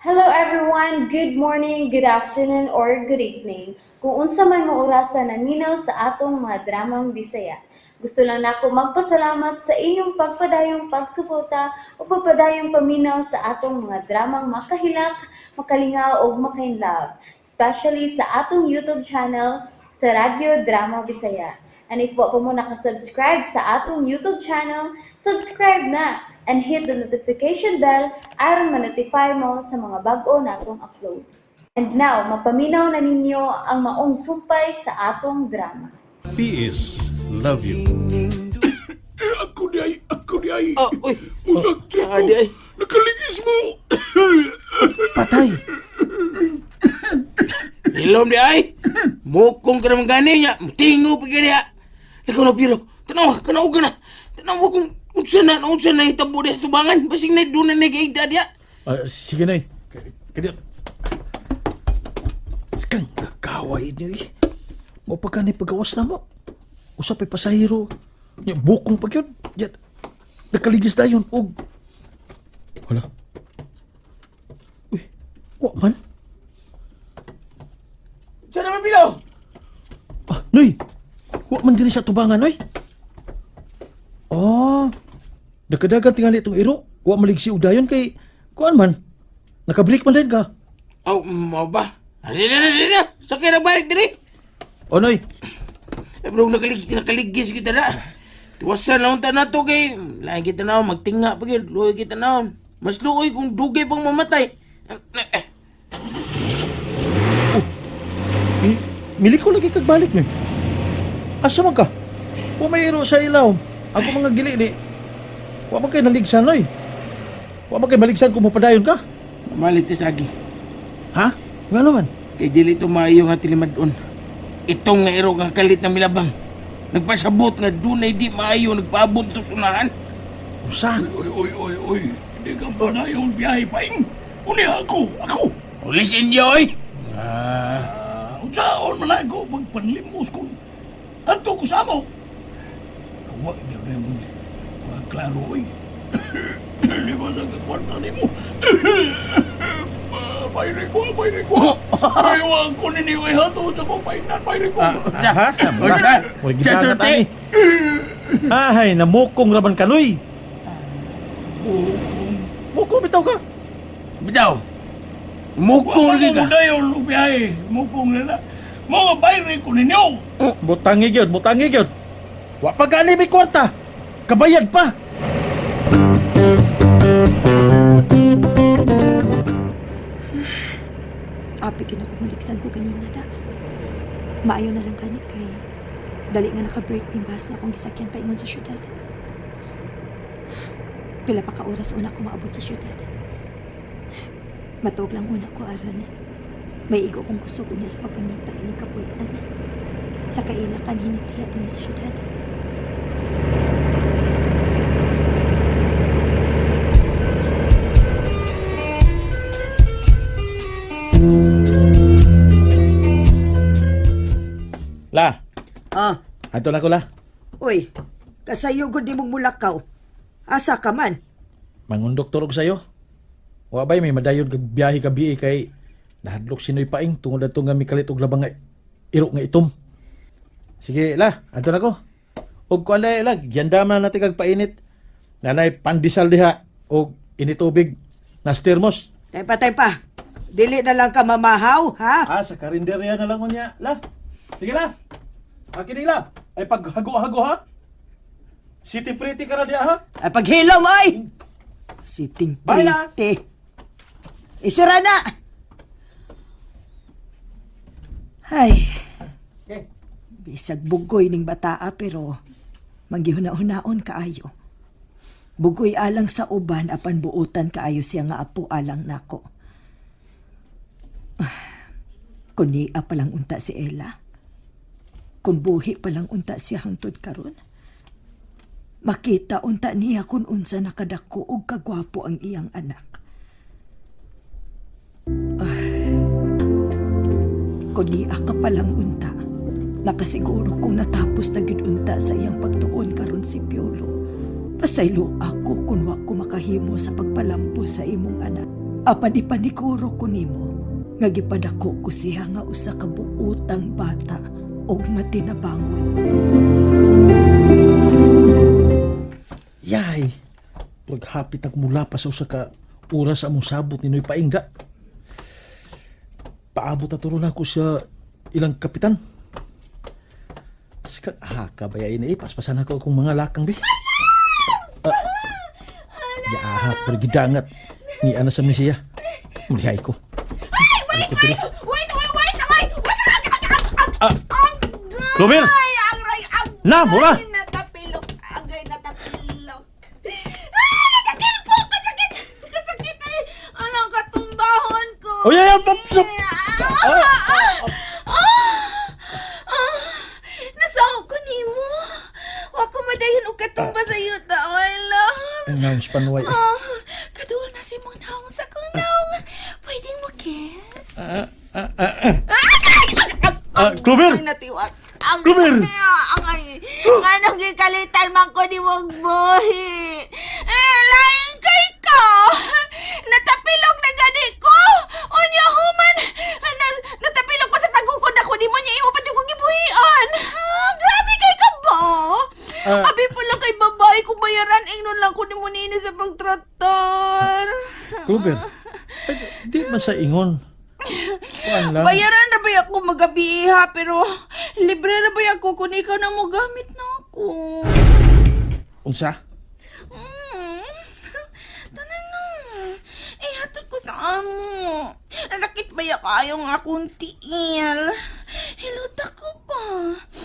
Hello everyone! Good morning, good afternoon, or good evening. Kung unsa man mo orasa naminaw sa atong mga dramang Bisaya. Gusto lang nako magpasalamat sa inyong pagpadayong pagsuporta o pagpadayong paminaw sa atong mga dramang makahilak, makalingaw ug makainlove, especially sa atong YouTube channel sa Radyo Drama Bisaya. And if wa pa mo nakasubscribe sa atong YouTube channel, subscribe na and hit the notification bell aron ma-notify mo sa mga bag-o natong uploads. And now, mapaminaw na ninyo ang maong sumpay sa atong drama. PS Love you. Eh, ako di ay, ako di ay. Oh, uy. Musakit Ah, ko. di ay. Nakaligis mo. Patay. Ilom di ay. Mukong ka naman gani niya. Tingo pa gani. Ikaw na pilo. Tanaw, kanaw ka na. Tanaw kung unsa na hitabo diya sa tubangan. Basing na doon na nag-iigda diya. Ah, sige na eh. Kadi. Skang, nagkaway niyo eh. Mo pa ka ni pagawas na mo. Usap ay pasahero. Nya, bukong pag yun. Ya, nakaligis dayon. Og. Hala. Uy, wa man. Unsa naman pilo? Ah, Noy. Wa man diri sa tubangan, Noy. Oh. Nakadagan tingali itong iro. Wa maligsi og dayon kay kuan man. Nakabreak man din ka. Aw, mao ba? Dili, dili, dili. Sakay na balik diri. Oh, Noy. Eh, bro, nakaligis kita na. Tuwasan na unta na to kay. Lain kita na magtinga pa gyud. Luoy kita na. Mas luoy kung dugay pang mamatay. Eh, Eh, mili ko lagi kagbalik ni. Asa man ka? Wa may iro sa ilaw. Ako mga gili di. Wa man kay naligsan oy. Wa man kay maligsan kung mapadayon ka. Mamalit ti sagi. Ha? Nga naman. Kay dili to maayo nga tilimadon. Itong nga iro nga kalit na milabang. Nagpasabot nga dunay di maayo nagpaabot to sunahan. Usa. Uy, uy, uy, uy. Hindi ka pa na yung biyahe pa ing. Uni ako, ako. Ulisin niyo oy. Ah, unsaon man ako pagpanlimos kung ato ko sa amo. Kawa, gano'n mo. Kurang klaro, uy. Di ba sa kwarta ni mo? Bayre ko, bayre ko. Iwan ko ninyo ay hato sa kong paingnan, bayre ko. Ha? Unsa? Wala Sa gidagat turte. ani. Ay, namukong raman kanoy. Mukong bitaw ka. Bitaw. Mukong lagi ka. Wala mo dayon og biyahe. Mukong nila. Mga bayre ko ninyo. Butangi gyud, butangi gyud. Wa pa gani may kwarta. Kabayad pa. Api kinakumuliksan ko ganina da. Maayo na lang gani kay dali nga naka-break ning bus nga akong gisakyan paingon sa syudad. Pila pa ka oras una ko maabot sa syudad. Matuog lang una ko aron. May igo kong kusog niya sa pagpangita ining kapuy-an. Sa kailakan hinitiya dinhi sa syudad. La, Ah, adto na ko la. uy, kasayo gud nimong mulakaw. Asa ka man? Mangundoktor og sayo. Wa bay may madayon kag biyahe ka biye kay nahadlok sinoy paing tungod adto nga mikalit og labang nga iro nga itom. Sige la, adto na ko. Og kuan dai la, giandam na natin kag painit. Nanay pandesal diha og init tubig na termos. Tay pa, tay pa. Dili na lang ka mamahaw, ha? Ah, sa karinderya na lang unya. La. Sige la. Akini la. Ay paghago-hago ha. City pretty ka na diha ha. Ay paghilom ay. Siting Bye na. pretty. Isira na. Ay, Okay. bisag bugoy ning bataa pero manggihuna-hunaon kaayo. Bugoy alang sa uban apan buotan kaayo siya nga apo alang nako. Kunia pa lang unta si Ella. Kung buhi pa lang unta siya hangtod karon. Makita unta niya kung unsa nakadako og kagwapo ang iyang anak. Kunia ka pa lang unta. Nakasiguro kung natapos na gyud unta sa iyang pagtuon karon si Piolo. Pasaylo ako kun wa ko makahimo sa pagpalampo sa imong anak. Apan ipaniguro ko nimo nga gipadako ko siya nga usa ka buotang bata og matinabangon. Yay! Pag hapit ang mula pa sa usa ka oras among sabot ni Noy Paingga. Paabot na turo na ako sa ilang kapitan. Sikag haka ba yain eh? Paspasan ako akong mga lakang bi. Yaha, pero gidangat. Ni ana sa misiya. Mulihay ko. Ay, wait, Wait, wait, wait! Ay! Wait! Ah! Clover! Ay, angray, agay! Na, mura! Natapilok, agay, natapilok. Ah, nagkakilpo! Kasakit! Kasakit ay! Anong katumbahon ko? Oh, yeah, yeah, papsok! Ah, ah, ah, ah, Nasaw ko nimo. Wa ko madayon og katumba sa iyo ta, my love. Ang naong panuway. Ah, kaduol na si mong naong sa kong naong. Pwedeng mo kiss? Ah, Clover! Ay, natiwas. Ang Clover! Ang ay, nganong gikalitan man ko ni Wong Buhi. Eh, laing kay ka. Natapilok na gani ko. Unya human. Natapilok ko sa pagukod ako ni mo niya imo pati ko gibuhian. Ah, grabe kay ka ba? Ah. Abi pa lang kay babae kung bayaran ingnon lang ko ni mo nini sa pagtratar. Clover, ay, di man sa ingon. Kuan lang. Bayaran na ba ako magabi ha, pero libre na ba ako kung ikaw na mo gamit na ako. Unsa? Tanan na. Eh, hatod ko sa amo. Ang sakit ba ya kayo nga akong tiil? Hiluta ko pa.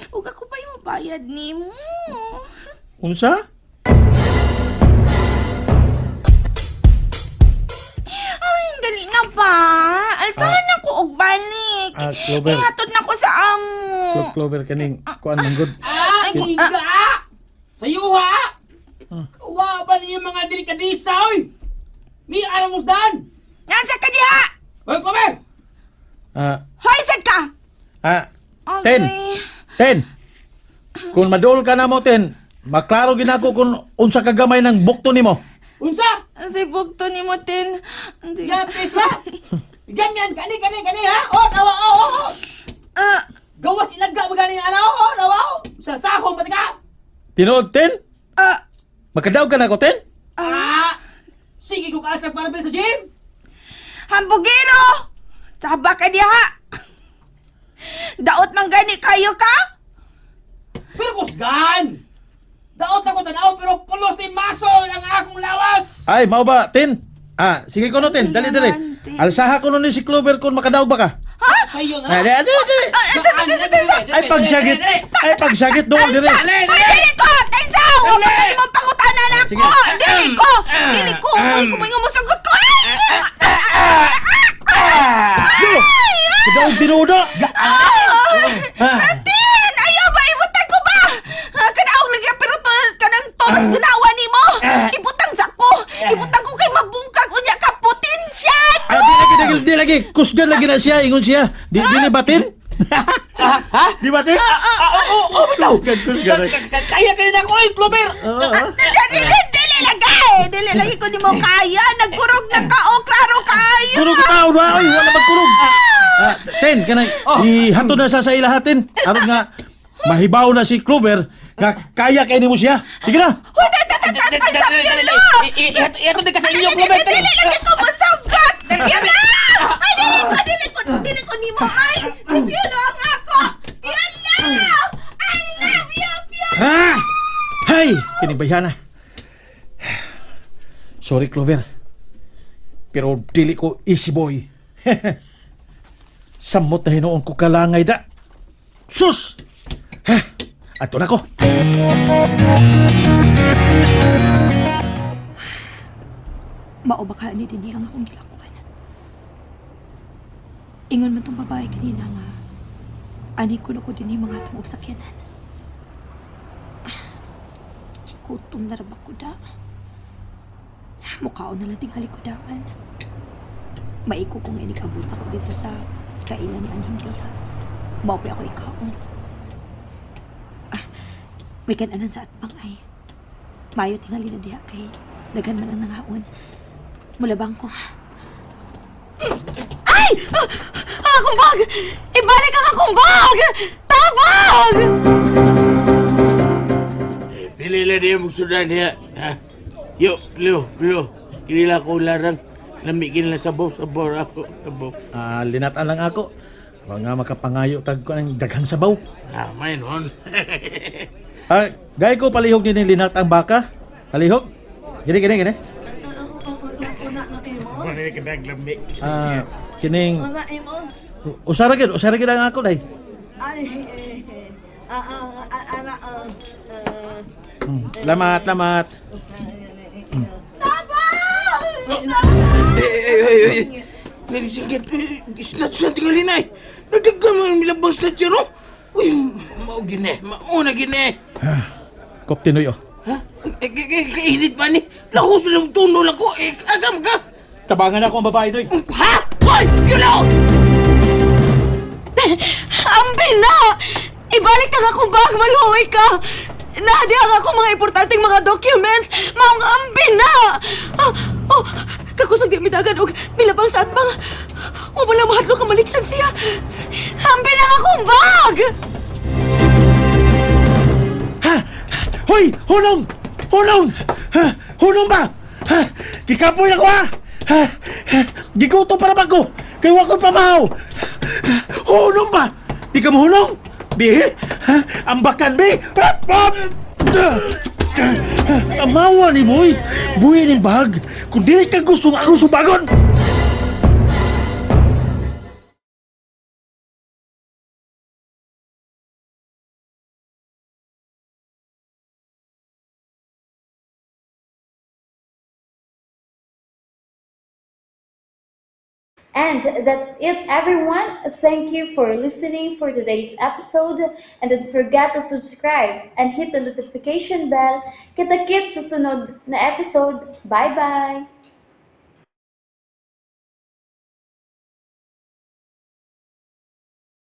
Ug ako pa yung bayad nimo. Unsa? Ay, dali na pa. Alsahan na ko og balik. Ah, Clover. Eh, hatod na ko sa amo. Clover kaning kuan man gud. Ah, giga! Sayo ha! Kawa ba ninyo mga delikadisa, oy? Ni alam mo daan! Nasa ka diha? Hoy, Clover! Ah, Hoy, sad ka! ah, Okay. Ten. Ten. Kung madol ka na mo, Ten, maklaro ginako kung unsa ka gamay ng bukto nimo. Unsa? Ang sibog to ni mo, Tin. Hindi. Yatis ha? Ganyan, kani, kani, kani, ha? Oh, nawa, oh, oh, oh! Ah, Gawas ilaga mo gani, ana, oh, oh, nawa, oh! Sa sahong, pati ka? Tinuod, Ten? ah, Makadaog ka na ko, Ten? Ah! Sige ko kaasag para sa gym! hambugero! Taba ka diha! Daot man gani kayo ka? Pero kusgan! Daot ako tanaw pero pulos ni masol ang akong lawas! Ay, mao ba, Ten? Ah, sige ko no, Ten. Dali, dali. Alsaha ko no ni si Clover kung makadaog ba ka. Sa'yo na Ay, dali, dali, dali. Ah, ito, ito, ito, ito, ito. Ay, pagsagit. Ay, pagsagit doon, dali. Ay, dili ko! Tensa! Huwag ka na mong pangutana na Sige. ako! Dili ko! Dili ko! Uy, kumingo mo sagot ko! Ay! Yo! Kadaog tinuod. Ah! Tin! Ayaw ba? Ibutang ko ba? Ah, Kanaog lagi pero to, kanang Thomas ginawa nimo. Ibutang sa ko. Ibutang ko kay mabungkag unya ka potensya. Ay, di lagi, di, di lagi. Kusgan lagi na siya, ingon siya. Di, di ba, Tin? Ha? Di ba, Tin? Ah, oo, oo, bitaw! Kusgan, kusgan. Kaya ka na ako, oy, Clover! Oo, ah. Dili, dili lagi. Dili lagi ko nimo kaya. Nagkurog na ka o klaro kayo. Kurog ka tao na, oy, wala magkurog. Ah, Ten, kanay, ihatod na sa ilahatin. Aron nga, mahibaw na si Clover, nga kaya kay nimo siya. Sige na. Hoy, ta ta ta ta sa pilo. Ihatod ka sa inyo, Clover! Dili lagi ko masagot. Pilo! Ay, dili ko, dili ko, dili ko nimo ay. Si Piolo ang ako. Piolo! I love you, Piolo. Ha? Hey, kini bayhana. Sorry, Clover. Pero dili ko easy boy. Samot na hinuon ko kalangay da. Sus! Ha? Ato na ko. Mao ba ka ni dinhi ang akong gilakuan? Ingon man tong babae kanina nga ani ko na ko dinhi mga atong og sakyanan. Ah, Gutom na ra ba ko da? Mukhaon na lang tingali ko daan. Maiko kong inikabot ako dito sa kailan ni Anhing Liha. Mao pa ako ikaon. Ah, may kananan sa atbang ay. Mayo tingali na diha kay daghan man ang nangaon. Mula bangko. Ay! Ah, ang akong bag! Ibalik ang akong bag! Tabang! Eh, pili lang niya magsudan niya. Ha? Yo, pilo, pilo. Kinila ko larang. Lami kinila sabaw, sabaw ako, sabaw. Ah, linatan lang ako. Wa nga makapangayo tag ko ang daghang sabaw. Ah, may noon. Ah, gay ko palihog ni linat ang baka. Palihog. Gini gini gini. Wala ka naglami. Ah, kining usara gid, usara gid ang ako day. Lamat, lamat. Eh, eh, eh, eh. Narisingkit, eh, snatch na tingali na eh. Nadaggan mo yung milabang snatcher, oh. Uy, mao gine, mauna gine. Kop tinoy oh. Ha? Eh, eh, eh, kainit pa ni. Lahos na lang tuno lang ko. Eh, asam ka? Tabangan ako ang babae doy. Ha? Hoy! Yun ako! Ambi na! Ibalik ang akong bag, maluoy ka! Nadi ang akong mga importanteng mga documents! Maong ambi na! Ah, oh, kakusog di midagan og milabang sa atbang. Wa mo lang mahadlok ang maliksan siya. Ambi na ang akong bag! Ha! Hoy! Hunong! Hunong! Ha! Hunong ba? Ha! Gikapoy ako ha! Ha! Ha! Gigutom para bago! Kay wa ko'y pamahaw! Ha! Hunong ba? Di ka mahunong? Bi? Ha? Ambakan bi? Amawa ni boy! Buhi ning bag! Kung di ka gusto nga akong subagon! And that's it, everyone. Thank you for listening for today's episode. And don't forget to subscribe and hit the notification bell. Kita-kits sa sunod na episode. Bye-bye!